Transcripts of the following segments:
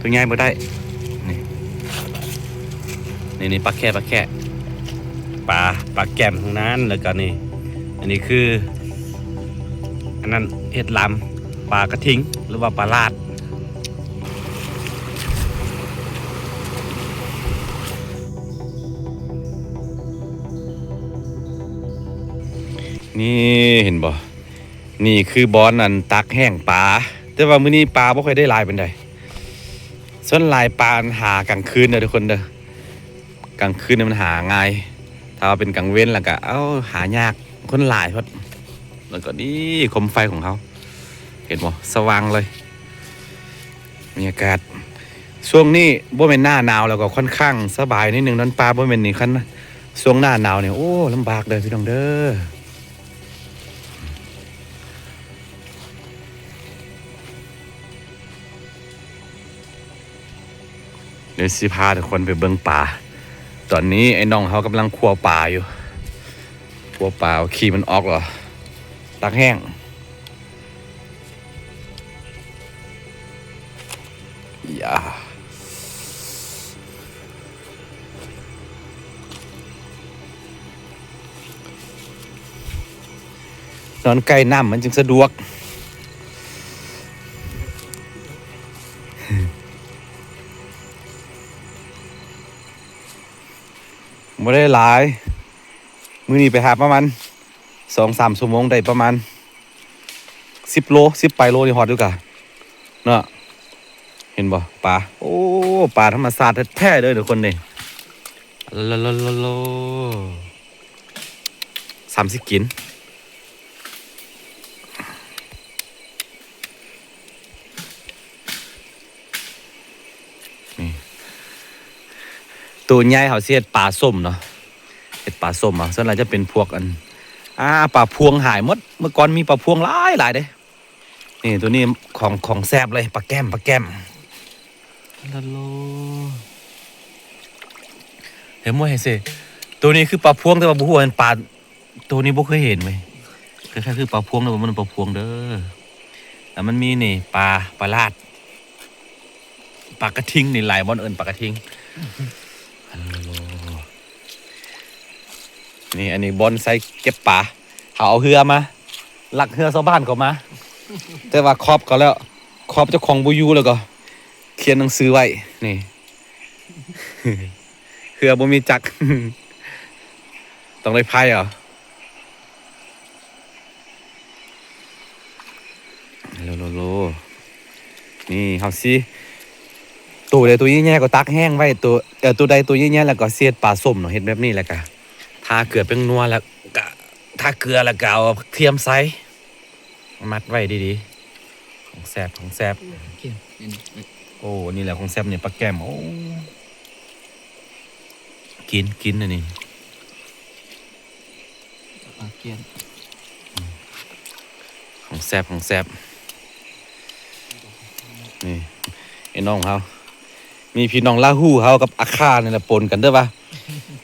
ຕົວໃຫຍ່ບໍ່ໄດ້ ນີ້ ນີ້ ນີ້ ປາແຄ ປາແຄ ປາ ປາແກ້ມທັງນັ້ນ ແລ້ວກໍນີ້ ອັນນີ້ຄື ອັນນັ້ນເຫັດລຳ ປາກະທິງ ຫຼືວ່າປາລາດ. ນີ້ເຫັນບໍ່? ນີ້ຄືບ່ອນອັນຕັກແຫ້ງປາ ແຕ່ວ່າມື້ນີ້ປາບໍ່ຄ່ອຍໄດ້ຫຼາຍປານໃດ. ສ່ວນຫຼາຍປາຫາກາງຄືນເດີທຸກຄົນເດີ ກາງຄືນນີ້ມັນຫາງ່າຍ ຖ້າວ່າເປັນກາງເວັນແລ້ວກະ ເອົ້າ ຫາຍາກ ຄົນຫຼາຍໂພດ. ແລ້ວກໍນີ້ໂຄມໄຟຂອງເຮົາ ເຫັນບໍ່? ສະຫວ່າງເລີຍ ບັນຍາກາດ ຊ່ວງນີ້ບໍ່ແມ່ນໜ້າໜາວ ແລ້ວກໍຄ່ອນຂ້າງສະບາຍນິດໜຶ່ງ ນອນປ່າ ບໍ່ແມ່ນນີ້ ຄັນຊ່ວງໜ້າໜາວນີ້ ໂອ້ ລຳບາກເດີພີ່ນ້ອງເດີ. ດຽວຊິພາທຸກຄົນໄປເບິ່ງປາ. ຕອນນີ້ໄອ້ນ້ອງເຮົາກຳລັງຂົ້ວປາຢູ່ ຂົ້ວປາເອົາຂີ້ມັນອອກແລ້ວ ຕັກແຫ້ງ ຢາ. ນອນໃກ້ນ້ຳມັນຈຶ່ງສະດວກ ບໍ່ໄດ້ຫຼາຍ ມື້ນີ້ໄປຫາປະມານສອງສາມຊົ່ວໂມງ ໄດ້ປະມານສິບໂລ ສິບປາຍໂລນີ້ຮອດຢູ່ກະ ເນາະ ເຫັນບໍ່? ປາ ໂອ້ ປາທຳມະຊາດແທ້ໆເດີທຸກຄົນເດ້ ລະລະລະລະ ສ່ຳຊິກິນ ນີ້ ໂຕໃຫຍ່ເຮົາຊິເຮັດປາສົ້ມເນາະ ເຮັດປາສົ້ມເອົາ ສ່ວນຫຼາຍຈະເປັນພວກອັນ ອ່າ ປາພວງຫາຍໝົດ ເມື່ອກ່ອນມີປາພວງຫຼາຍໆເດ້. ນີ້ ໂຕນີ້ຂອງ ຂອງແຊບເລີຍ ປາແກ້ມ ປາແກ້ມ ລະໂລ ເຫັນບໍ່ ເຫັນເຊ ໂຕນີ້ຄືປາພວງ ແຕ່ວ່າບໍ່ຮູ້ວ່າເປັນປາ ໂຕນີ້ບໍ່ເຄີຍເຫັນເວີຍ ຄ້າຍໆຄືປາພວງ ແຕ່ວ່າມັນປາພວງເດີ ແລ້ວມັນມີນີ້ ປາ ປາລາດ ປາກະທິງ ນີ້ຫຼາຍບ່ອນເອີ້ນປາກະທິງ ລະໂລ. ນີ້ ອັນນີ້ບ່ອນໃສ່ເກັບປາ ເຮົາເອົາເຮືອມາ ລັກເຮືອຊາວບ້ານເຂົາມາ ແຕ່ວ່າຂອບເຂົາແລ້ວ ຂອບເຈົ້າຂອງບໍ່ຢູ່ ແລ້ວກໍຂຽນໜັງສືໄວ້ ນີ້ ເຮືອບໍ່ມີຈັກ ຕ້ອງໄດ້ພາຍເອົາ. ໂລ ໂລ ໂລ ນີ້ເຮົາຊິ ໂຕໃດໂຕໃຫຍ່ໆກໍຕັກແຫ້ງໄວ້ ໂຕ ເອີ ໂຕໃດໂຕໃຫຍ່ໆແລ້ວກໍຊິເຮັດປາສົ້ມເນາະ ເຮັດແບບນີ້ແລ້ວກະທາເກືອແປ້ງນົວ ແລ້ວກະທາເກືອ ແລ້ວກະເອົາຜັກທຽມໃສ່ ມັດໄວ້ດີໆ ຂອງແຊບ ຂອງແຊບ ໂອ້ ນີ້ແຫຼະຂອງແຊບນີ້ ປາແກ້ມ ໂອ້ ກິນ ກິນອັນນີ້ ປາກຽນ ຂອງແຊບ ຂອງແຊບ ນີ້ ໄອ້ນ້ອງເຮົາ ມີພີ່ນ້ອງລາຫູເຮົາກັບອາຄານີ້ລະປົນກັນເດີວ່າ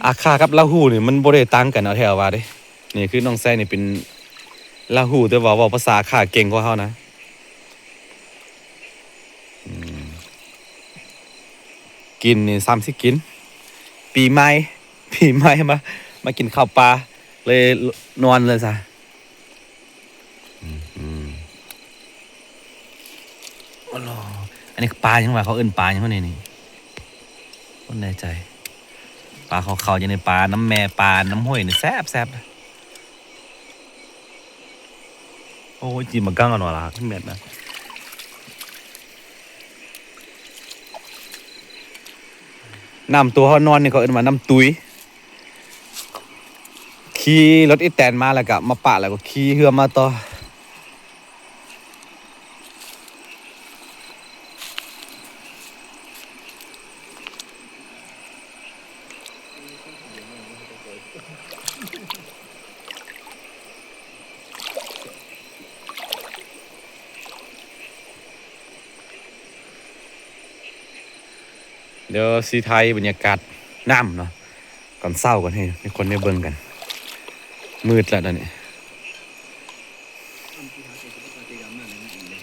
ອາຄາກັບລາຫູນີ້ມັນບໍ່ໄດ້ຕ່າງກັນເອົາແທ້ວ່າເດ້. ນີ້ຄືນ້ອງໄຊນີ້ເປັນລາຫູ ແຕ່ວ່າເວົ້າພາສາອາຄາເກັ່ງກວ່າເຮົານະ ອືມ ກິນນີ້ ສ່ຳຊິກິນ ປີໃໝ່ ປີໃໝ່ມາ ມາກິນເຂົ້າປ່າ ເລີຍນອນເລີຍຊະ ອືມ ອືມ ໂອ້ໂລ ອັນນີ້ປາຫຍັງວະ? ເຂົາເອີ້ນປາຫຍັງວະນີ້ ນີ້ ບໍ່ແນ່ໃຈ ປາຂາວໆ ຢູ່ໃນປ່າ ນ້ຳແມ່ ປານ້ຳຫ້ວຍນີ້ແຊບໆ ໂອ້ຍ ຈີມາກັງອັນວ່າລະ ແມ່ນນະ ນ້ຳໂຕເຮົານອນນີ້ ເຂົາເອີ້ນວ່ານ້ຳຕຸຍ. ຂີ່ລົດອີແຕນມາ ແລ້ວກະມາປະ ແລ້ວກໍຂີ່ເຮືອມາຕໍ່. ດຽວຊິຖ່າຍບັນຍາກາດນ້ຳເນາະ ຕອນເຊົ້າກ່ອນ ໃຫ້ ໃຫ້ຄົນໄດ້ເບິ່ງກັນ ມືດແລ້ວດຽວນີ້. ນ້ຳທີ່ເຮົາໃສ່ ຊິບໍ່ເຂົ້າໃຈກັນມາກເລີຍນະ ອີ່ຫຼີເດ້.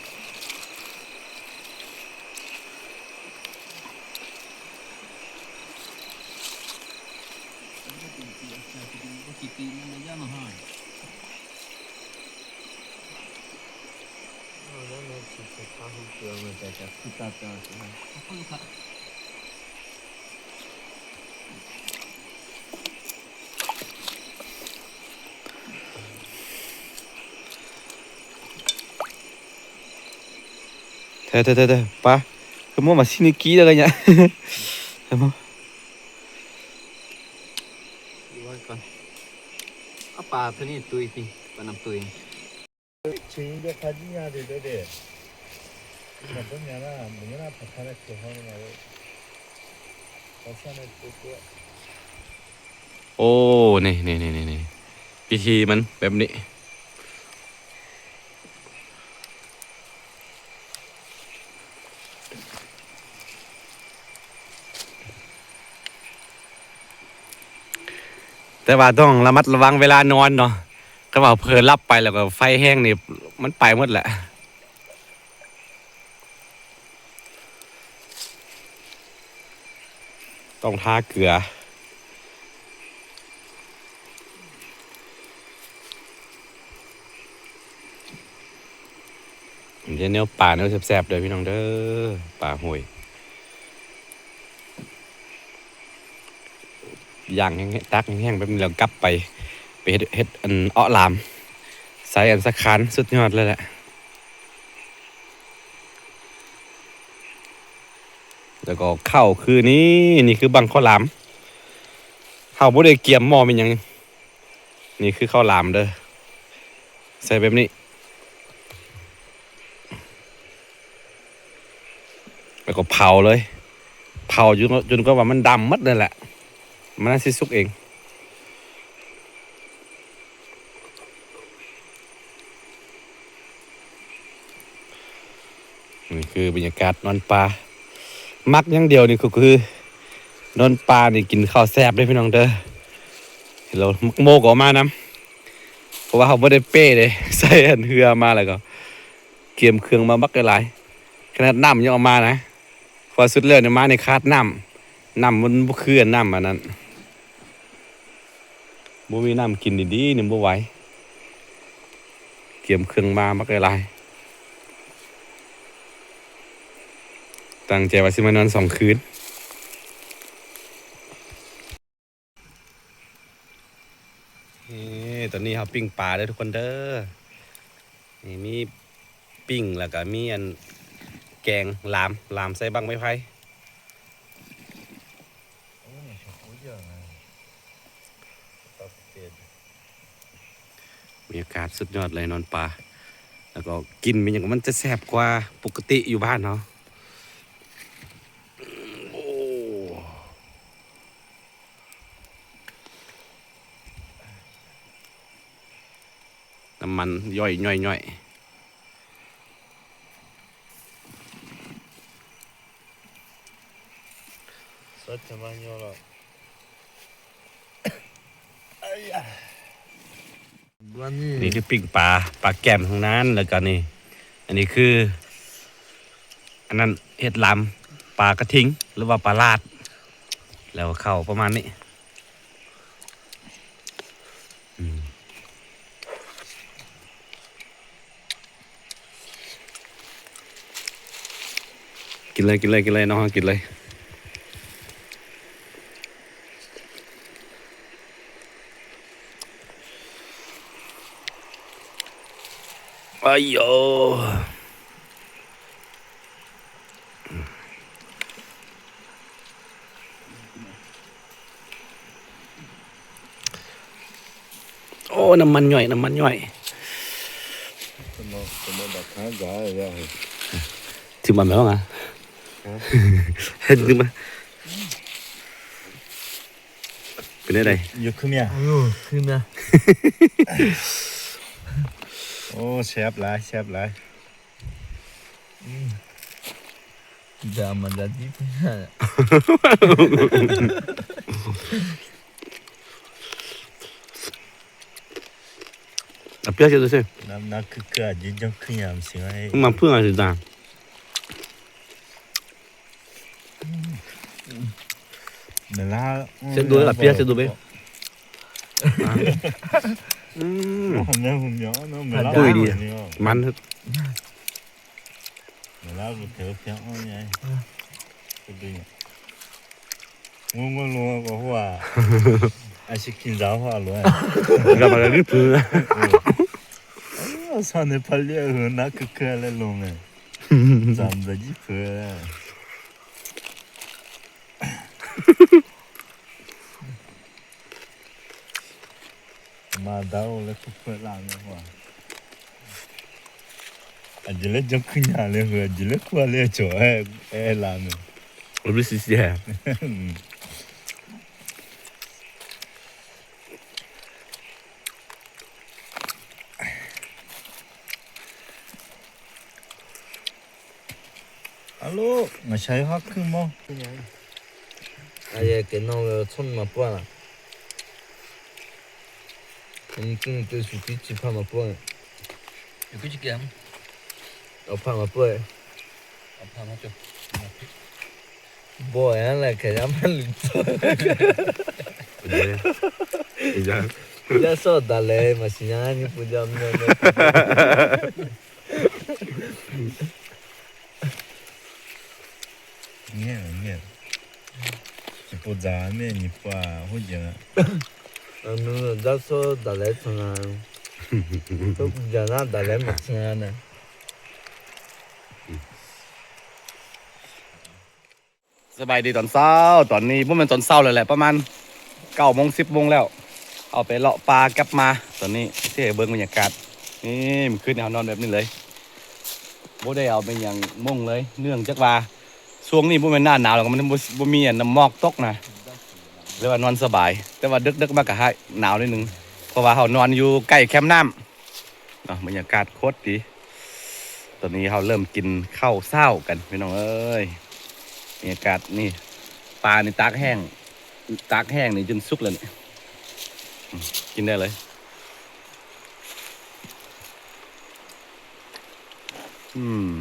ເທີ ເທີ ເທີ ເທີ ປາ ຄືໝູ່ມາຊິນິກີແລ້ວກະຍະ ເອົາມາ ເອົາປາໂຕນີ້ຕຸ້ຍຕິ ປານ້ຳຕຸ້ຍ.ໂອ້ ນີ້ ນີ້ ວິທີມັນແບບນີ້. ແຕ່ວ່າຕ້ອງລະມັດລະວັງເວລານອນເນາະ ຄັນວ່າເຜີຫຼັບໄປແລ້ວກໍໄຟແຮງນີ້ ມັນໄປໝົດແຫຼະ. ຕ້ອງທາເກືອ ເຮັດແນວປາແນວແຊບໆເດີພີ່ນ້ອງເດີ ປາຫ້ວຍ ຢ່າງແຮງ ຕັກແຫ້ງໆແບບນີ້ແລ້ວກັບໄປ ໄປເຮັດ ເຮັດອັນເອາະຫຼາມ ໃສ່ອັນສະຄານ ສຸດຍອດເລີຍແຫຼະ. ແລ້ວກໍເຂົ້າຄືນີ້ ນີ້ຄືບັ້ງເຂົ້າຫຼາມ ເຮົາບໍ່ໄດ້ກຽມໝໍ້ແມ່ນຫຍັງ ນີ້ຄືເຂົ້າຫຼາມເດີ ໃສ່ແບບນີ້ ແລ້ວກໍເຜົາເລີຍ ເຜົາຈົນ ຈົນກວ່າມັນດຳໝົດນັ້ນແຫຼະ ມັນຊິສຸກເອງ. ນີ້ຄືບັນຍາກາດນອນປ່າ ມັກຢ່າງດຽວນີ້ກໍຄືນອນປ່ານີ້ກິນເຂົ້າແຊບເດ້ພີ່ນ້ອງເດີ ແລ້ວໝາກໂມກໍເອົາມານຳ ເພາະວ່າເຮົາບໍ່ໄດ້ເປ້ເດ້ ໃສ່ອັນເຮືອມາແລ້ວກໍກຽມເຄື່ອງມາບັກຫຼາຍ ຂະໜາດນ້ຳຍັງເອົາມານະ ເພາະວ່າສຸດແລ້ວນີ້ມານີ້ຂາດນ້ຳ ນ້ຳມັນບໍ່ຄືອັນນ້ຳອັນນັ້ນ ບໍ່ມີນ້ຳກິນດີໆນີ້ບໍ່ໄຫວ ກຽມເຄື່ອງມາບັກຫຼາຍໆ ຕັ້ງໃຈວ່າຊິມານອນສອງຄືນ. ເອີ ຕອນນີ້ເຮົາປີ້ງປາເດີທຸກຄົນເດີ ນີ້ມີປີ້ງ ແລ້ວກະມີອັນແກງ ຫຼາມ ຫຼາມໃສ່ບັ້ງໄມ້ໄຜ່. ບັນຍາກາດສຸດຍອດເລີຍນອນປ່າ ແລ້ວກໍກິ່ນແມ່ນຫຍັງມັນຈະແຊບກວ່າປົກກະຕິຢູ່ບ້ານເຮົາ. ໂອ້ ນ້ຳມັນຍ້ອຍໆໆ. ນີ້ຄືປີ້ງປາ ປາແກ້ມທາງນັ້ນ ແລ້ວກໍນີ້ ອັນນີ້ຄື ອັນນັ້ນເຮັດລຳ ປາກະທິງ ຫຼືວ່າປາລາດ ແລ້ວເຂົ້າປະມານນີ້. ກິນເລີຍ ກິນເລີຍ ກິນເລີຍ ນ້ອງ ກິນເລີຍ. ອາໂຢ. ໂອ້ ນ້ຳມັນຍ້ອຍ ນ້ຳມັນຍ້ອຍ. ຖືມາແມ່ນຫວາ? ເຫັນຖືມາ. ເປັນຈັ່ງໃດ? ຢູ່ຄືເມຍ ຢູ່ຄືເມຍ. ໂອ້ ແຊບຫຼາຍ ແຊບຫຼາຍ. ອືມ Dama da di. Apia se do se. Na, na, kika, di, di, kanya, msi, ai. Uma pura de da. Mela, se do la pia se do be. ອືມ ຫອມແດ່ຫອມຫຍັງເນາະ ແມ່ນລາວ ຕຸ້ຍດີ ມັນ Mình lao một kiểu kiểu thôi nha. Cái gì nhỉ? Ngu ngu luôn có hoa. Ai sẽ kinh giáo hoa luôn. Gặp mà cái thứ. Sao này phải lia hứa nát cứ kê lên luôn này. Dám ra dí phứa. Ma dau le ku pe la me wa. A jile jong kunya le wa, jile ku le cho e e la me. Obviously yeah. Alo, nga shai ha khu mo. Aye, ke no we chon ma pua. Ni kin ke su ki chi pha ma pua. Yo ku chi ke am. O pha ma pua. O pha ma cho. Bo ya la ke ya ma lu. Ya. Ya so da le ma si ya ni pu ya me me. Nge, nge. Ci po za me ni pa ho je. Anu da so da le tsana. To ja na da le me tsana. ສະບາຍດີຕອນເຊົ້າ. ຕອນນີ້ບໍ່ແມ່ນຕອນເຊົ້າແລ້ວແຫຼະ ປະມານເກົ້າໂມງ ສິບໂມງແລ້ວ. ເຮົາໄປເລາະປ່າກັບມາ. ຕອນນີ້ຊິໃຫ້ເບິ່ງບັນຍາກາດ. ນີ້ ມື້ຄືນນີ້ເຮົານອນແບບນີ້ເລີຍ. ບໍ່ໄດ້ເອົາແມ່ນຫຍັງມຸງເລີຍ ເນື່ອງຈາກວ່າຊ່ວງນີ້ບໍ່ແມ່ນໜ້າໜາວແລ້ວ ມັນບໍ່ ບໍ່ມີອັນນ້ຳໝອກຕົກນະ ເລີຍວ່ານອນສະບາຍ. ແຕ່ວ່າເດິກໆມາກະຫາຍໜາວໜ້ອຍໜຶ່ງ ເພາະວ່າເຮົານອນຢູ່ໃກ້ແຄມນ້ຳ. ເນາະ ບັນຍາກາດໂຄດດີ. ຕອນນີ້ເຮົາເລີ່ມກິນເຂົ້າເຊົ້າກັນພີ່ນ້ອງເອີຍ. ບັນຍາກາດນີ້ ປານີ້ຕາກແຫ້ງ ຕາກແຫ້ງນີ້ຈົນສຸກແລ້ວນີ້. ອືມ ກິນໄດ້ເລີຍ. ອືມ.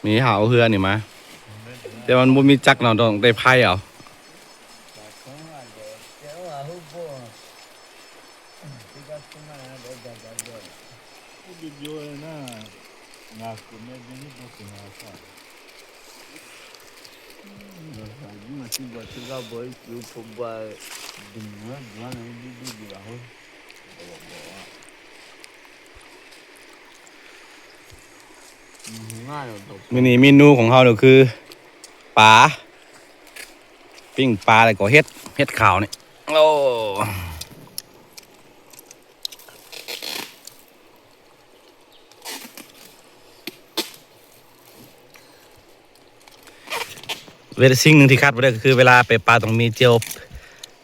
ມີຫາເອົາເຮືອນີ້ມາ ແຕ່ມັນບໍ່ມີຈັກເນາະ ຕ້ອງໄດ້ໄພເອົາ. Mini menu ຂອງເຮົານີ້ຄືປາ ປີ້ງປາ ແລ້ວກໍເຫັດ ເຫັດຂາວນີ້. ໂອ້ ເວລາ ສິ່ງໜຶ່ງທີ່ຂາດບໍ່ໄດ້ກໍຄືເວລາໄປປ່າຕ້ອງມີແຈ່ວ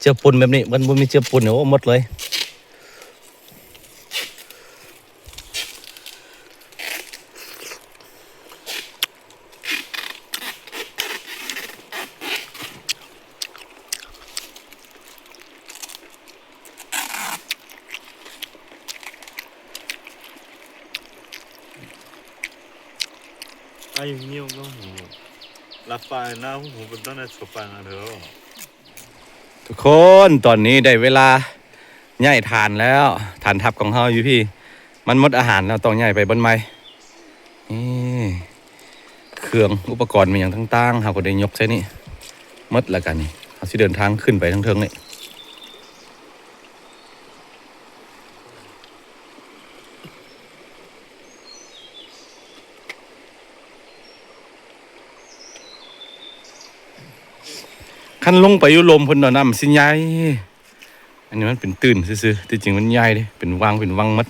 ແຈ່ວປຸ້ນແບບນີ້. ມັນບໍ່ມີແຈ່ວປຸ້ນນີ້ ໂອ້ ໝົດເລີຍ. ອາຍຸງຽວກໍຫູ ລະປາຍໜ້າຫູເປັນຕົ້ນໃນສະປາຍນະເທີ. ທຸກຄົນ ຕອນນີ້ໄດ້ເວລາຍ້າຍຖານແລ້ວ. ຖານທັບຂອງເຮົາຢູ່ພີ້ ມັນໝົດອາຫານແລ້ວ ຕ້ອງຍ້າຍໄປບ່ອນໃໝ່. ນີ້ ເຄື່ອງອຸປະກອນແມ່ນຫຍັງຕ່າງໆ ເຮົາກໍໄດ້ຍົກໃສ່ນີ້ໝົດແລ້ວ. ກະນີ້ ເຮົາຊິເດີນທາງຂຶ້ນໄປທາງເທິງນີ້. ຄັນລົງໄປຢູ່ລຸ່ມພຸ້ນເນາະ ນ້ຳຊິໃຫຍ່. ອັນນີ້ມັນເປັນຕື້ນຊື່ໆ ທີ່ຈິງມັນໃຫຍ່ເດ້ ເປັນວັງ ເປັນວັງໝົດ.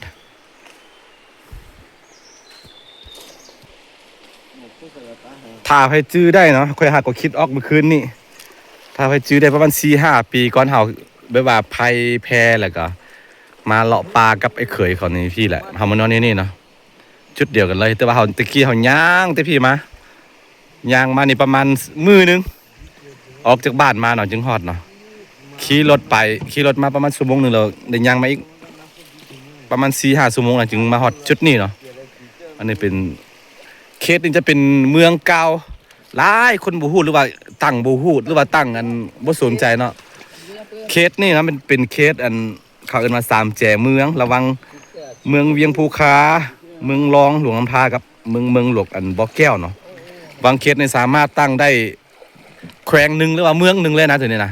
ຖ້າໃຜຈື່ໄດ້ເນາະ ຂ້ອຍຫາກໍຄິດອອກມື້ຄືນນີ້. ຖ້າໃຜຈື່ໄດ້ ປະມານສີ່ຫ້າປີກ່ອນ ເຮົາແບບວ່າໄພແພ ແລ້ວກໍມາເລາະປ່າກັບໄອ້ເຂີຍເຂົານີ້ພີ້ແຫຼະ. ເຮົາມານອນຢູ່ນີ້ເນາະ ຈຸດດຽວກັນເລີຍ. ແຕ່ວ່າເຮົາ ແຕ່ກີ້ເຮົາຍ່າງແຕ່ພີ້ມາ ຍ່າງມານີ້ປະມານມື້ໜຶ່ງ ອອກຈາກບ້ານມາເນາະ ຈຶ່ງຮອດເນາະ. ເຂ ຂີ່ລົດໄປ ຂີ່ລົດມາປະມານຊົ່ວໂມງໜຶ່ງ ແລ້ວໄດ້ຍ່າງມາອີກປະມານສີ່ຫ້າຊົ່ວໂມງ ແລ້ວຈຶ່ງມາຮອດຈຸດນີ້ເນາະ. ອັນນີ້ເປັນ ເຂດນີ້ຈະເປັນເມືອງເກົ່າ ຫຼາຍຄົນບໍ່ຮູ້ ຫຼືວ່າຕັ້ງບໍ່ຮູ້ ຫຼືວ່າຕັ້ງອັນບໍ່ສົນໃຈເນາະ. ເຂດນີ້ນະ ມັນເປັນເຂດອັນ ເຂົາເອີ້ນວ່າສາມແຈເມືອງ ລະຫວ່າງເມືອງວຽງພູຄາ, ເມືອງລອງຫຼວງນ້ຳທາ ກັບເມືອງ ເມືອງຫຼວງອັນບໍ່ແກ້ວເນາະ. ບາງເຂດນີ້ສາມາດຕັ້ງໄດ້ແຂວງໜຶ່ງ ຫຼືວ່າເມືອງໜຶ່ງເລີຍນະ ໂຕນີ້ນະ.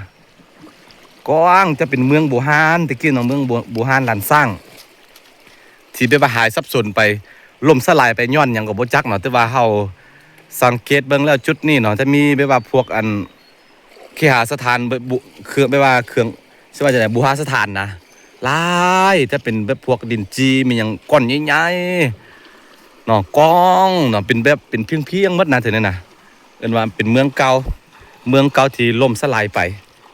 ກວ້າງ ຈະເປັນເມືອງບູຮານ ແຕ່ກີ້ເນາະ ເມືອງບູ ບູຮານລ້ານຊ້າງ ທີ່ແບບວ່າຫາຍສັບສົນໄປ ລົ້ມສະຫຼາຍໄປຍ້ອນຫຍັງກໍບໍ່ຈັກເນາະ. ແຕ່ວ່າເຮົາສັງເກດເບິ່ງແລ້ວ ຈຸດນີ້ເນາະ ຈະມີແບບວ່າພວກອັນ ເຄຫະສະຖານ ແບບບຸ ເຄື່ອງ ແບບວ່າເຄື່ອງ ຊິວ່າຈັ່ງໃດ ບູຮາສະຖານນະ ຫຼາຍ ຈະເປັນແບບພວກດິນຈີ່ ມີຫຍັງກ້ອນໃຫຍ່ໆເນາະ ກອງເນາະ ເປັນແບບເປັນພຽງໆໝົດນະ ແຖວນີ້ນະ. ເອີ້ນວ່າເປັນເມືອງເກົ່າ ເມືອງເກົ່າທີ່ລົ້ມສະຫຼາຍໄປ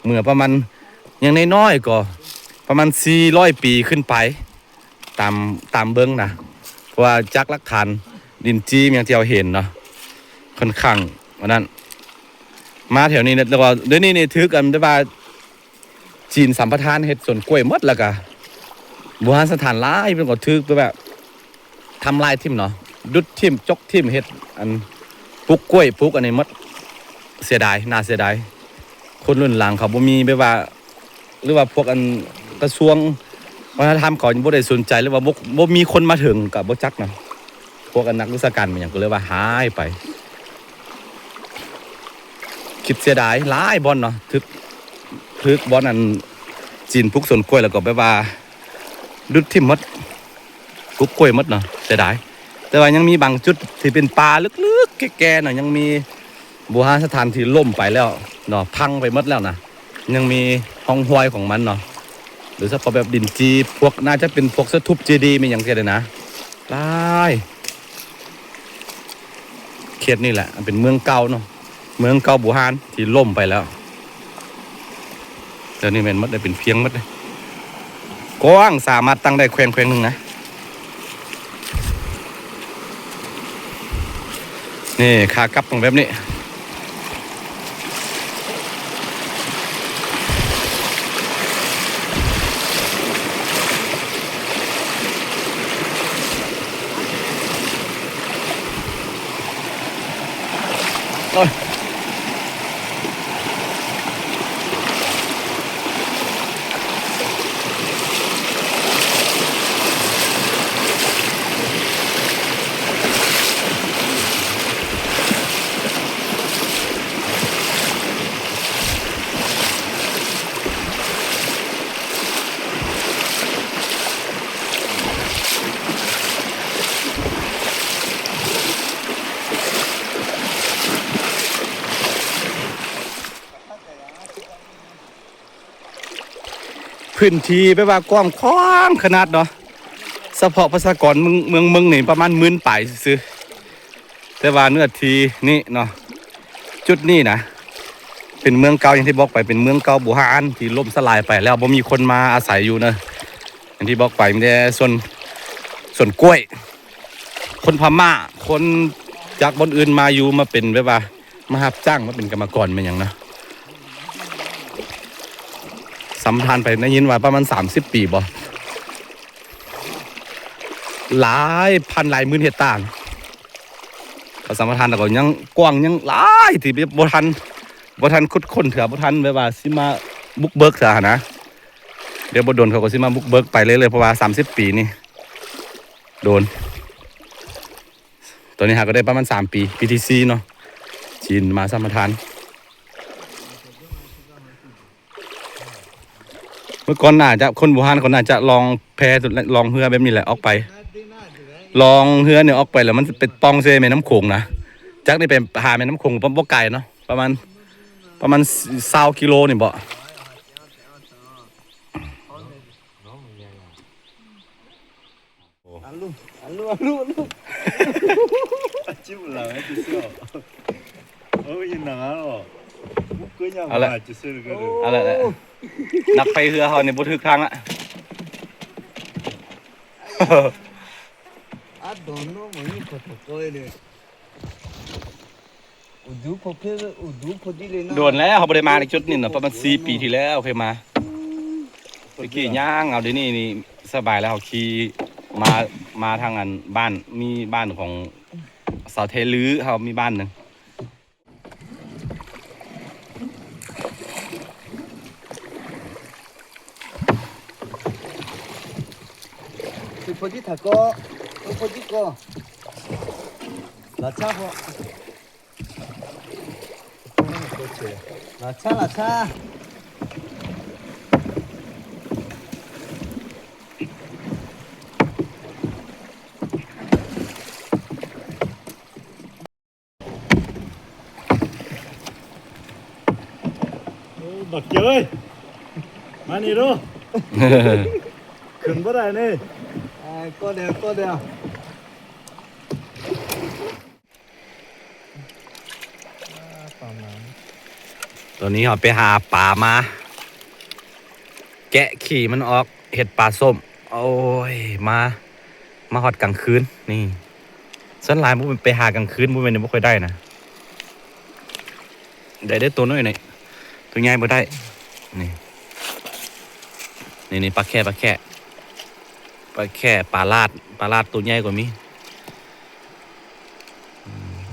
ເມື່ອປະມານ ຢ່າງນ້ອຍໆກໍປະມານສີ່ຮ້ອຍປີຂຶ້ນໄປ ຕາມ ຕາມເບິ່ງນະ. ເພາະວ່າຈາກຫຼັກຖານດິນຈີ່ຫຍັງທີ່ເຮົາເຫັນເນາະ ຂ້ອນຂ້າງອັນນັ້ນ ມາແຖວນີ້ ແລ້ວກໍດຽວນີ້ນີ້ຖືກອັນ ແບບວ່າຈີນສຳປະທານເຮັດສວນກ້ວຍໝົດ ແລ້ວກໍບູຮານສະຖານຫຼາຍ ເພິ່ນກໍຖືກແບບວ່າ ທຳລາຍຖິ້ມເນາະ ດຸດຖິ້ມ ຈົກຖິ້ມ ເຮັດອັນ ປູກກ້ວຍ ປູກອັນນີ້ໝົດ. ເສຍດາຍ ໜ້າເສຍດາຍ ຄົນລຸ້ນຫຼັງເຂົາບໍ່ມີແບບວ່າ ຫຼືວ່າພວກອັນກະຊວງວັດທະນະທຳເຂົາຍັງບໍ່ໄດ້ສົນໃຈ ຫຼືວ່າບໍ່ ບໍ່ມີຄົນມາເຖິງກໍບໍ່ຈັກນະ. ພວກອັນນັກວິຊາການແມ່ນຫຍັງກໍເລີຍວ່າຫາຍໄປ. ຄິດເສຍດາຍຫຼາຍບ່ອນເນາະ ຖືກ ຖືກບ່ອນອັນຈີນປູກສວນກ້ວຍ ແລ້ວກໍແບບວ່າດຸດຖິ້ມໝົດ ປຸກກ້ວຍໝົດເນາະ ເສຍດາຍ. ແຕ່ວ່າຍັງມີບາງຈຸດທີ່ເປັນປ່າເລິກໆ ແກ່ໆເນາະ ຍັງມີບູຮານສະຖານທີ່ລົ້ມໄປແລ້ວເນາະ ພັງໄປໝົດແລ້ວນະ ຍັງມີຮ່ອງຮອຍຂອງມັນເນາະ. ໂດຍສະເພາະແບບດິນຈີ່ ພວກ ໜ້າຈະເປັນພວກສະຖູບເຈດີ ແມ່ນຫຍັງຈັ່ງຊີ້ນະ ຫຼາຍ. ເຂດນີ້ແຫຼະ ເປັນເມືອງເກົ່າເນາະ ເມືອງເກົ່າບູຮານທີ່ລົ້ມໄປແລ້ວ. ແຖວນີ້ແມ່ນໝົດເລີຍ ເປັນພຽງໝົດເລີຍ ກວ້າງ ສາມາດຕັ້ງໄດ້ແຂວງ ແຂວງໜຶ່ງນະ. ນີ້ ຂາກັບຕ້ອງແບບນີ້. ໂອ້ຍ ພື້ນທີ່ແບບວ່າກວ້າງຂວາງຂະໜາດເນາະ ສະເພາະປະຊາກອນເມືອງ ເມືອງ ເມືອງນີ້ປະມານໝື່ນປາຍຊື່ໆ ແຕ່ວ່າເນື້ອທີ່ນີ້ເນາະ ຈຸດນີ້ນະ ເປັນເມືອງເກົ່າ ຢ່າງທີ່ບອກໄປ ເປັນເມືອງເກົ່າບູຮານທີ່ລົ້ມສະຫຼາຍໄປແລ້ວ ບໍ່ມີຄົນມາອາໄສຢູ່ເນາະ. ຢ່າງທີ່ບອກໄປ ມີແຕ່ສວນ ສວນກ້ວຍ ຄົນພະມ້າ ຄົນຈາກບ່ອນອື່ນມາຢູ່ ມາເປັນແບບວ່າ ມາຮັບຈ້າງ ມາເປັນກຳມະກອນແມ່ນຫຍັງນະ. ສຳປະທານໄປໄດ້ຍິນວ່າປະມານສາມສິບປີບໍ ຫຼາຍພັນຫຼາຍໝື່ນເຮັກຕາ ເຂົາສຳປະທານ ແລ້ວກໍຍັງກວ້າງ ຍັງຫຼາຍທີ່ແບບບໍ່ທັນ ບໍ່ທັນຂຸດຄົ້ນເທື່ອ ບໍ່ທັນແບບວ່າຊິມາບຸກເບີກເທື່ອຫັ້ນນະ. ດຽວບໍ່ດົນເຂົາກໍຊິມາບຸກເບີກໄປເລື້ອຍໆ ເພາະວ່າສາມສິບປີນີ້ ໂດນ. ຕອນນີ້ຫາກໍໄດ້ປະມານສາມປີ ປີທີສີ່ເນາະ ຈີນມາສຳປະທານ. ເມື່ອກ່ອນໜ້າຈະ ຄົນບູຮານເຂົາໜ້າຈະລ່ອງແພລ່ອງເຮືອແບບນີ້ແຫຼະອອກໄປ ລ່ອງເຮືອນີ້ອອກໄປແລ້ວມັນໄປປ່ອງໃສ່ແມ່ນ້ຳໂຂງນະ. ຈາກນີ້ໄປຫາແມ່ນ້ຳໂຂງບໍ່ ບໍ່ໄກເນາະ ປະມານ ປະມານຊາວກິໂລນີ້ບໍ. ເອົາລະ ເອົາລະ ນັກໄພເຮືອເຮົານີ້ບໍ່ຖືກທາງລະ. ໂດນແລ້ວ ເຮົາບໍ່ໄດ້ມາໃນຈຸດນີ້ນະ ປະມານສີ່ປີທີ່ແລ້ວເຄີຍມາ. ຕະກີ້ຍ່າງເອົາ ດຽວນີ້ນີ້ສະບາຍແລ້ວ ເຮົາຂີ່ມາ ມາທາງອັນບ້ານ ມີບ້ານຂອງຊາວໄທລື ເຮົາມີບ້ານໜຶ່ງ.ໂອ້ ບັກເຈີເອີຍ ມານີ້ດູ ຂຶ້ນບໍ່ໄດ້ນີ້ ອ່າ ກໍແດ່ ກໍແດ່. ຕອນນີ້ເຮົາໄປຫາປາມາ ແກະຂີ້ມັນອອກ ເຮັດປາສົ້ມ. ໂອ້ຍ ມາ ມາຮອດກາງຄືນນີ້ ສ່ວນຫຼາຍບໍ່ແມ່ນໄປຫາກາງຄືນ ບໍ່ແມ່ນບໍ່ຄ່ອຍໄດ້ນະ ໄດ້ແຕ່ໂຕນ້ອຍນີ້ ໂຕໃຫຍ່ບໍ່ໄດ້. ນີ້ ນີ້ ນີ້ ປາແຂ້ ປາແຂ້ ປາແຂ້ ປາລາດ ປາລາດໂຕໃຫຍ່ກວ່າມີ ອືມ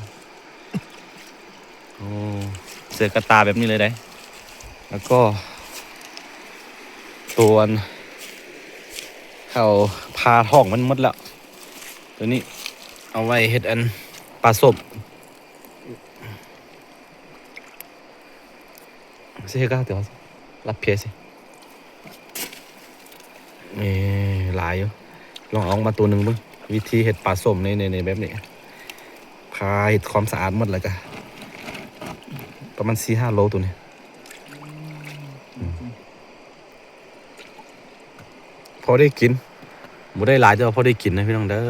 ໂອ້ ເສືອກະຕ່າແບບນີ້ເລີຍເດ້. ແລ້ວກໍໂຕອັນ ເຮົາຜ່າທ້ອງມັນໝົດແລ້ວ ໂຕນີ້ເອົາໄວ້ເຮັດອັນປາສົ້ມ. ເສຍກະເຕີ ລັບເພຍຊິ ເອີ ຫຼາຍຢູ່ ລອງເອົາອອກມາໂຕໜຶ່ງເບິ່ງ ວິທີເຮັດປາສົ້ມໃນ ໃນ ໃນແບບນີ້ ພາເຮັດຄວາມສະອາດໝົດ ແລ້ວກະປະມານສີ່ຫ້າໂລໂຕນີ້ ອືມ. ພໍໄດ້ກິນ ບໍ່ໄດ້ຫຼາຍ ແຕ່ວ່າພໍໄດ້ກິນນະພີ່ນ້ອງເດີ.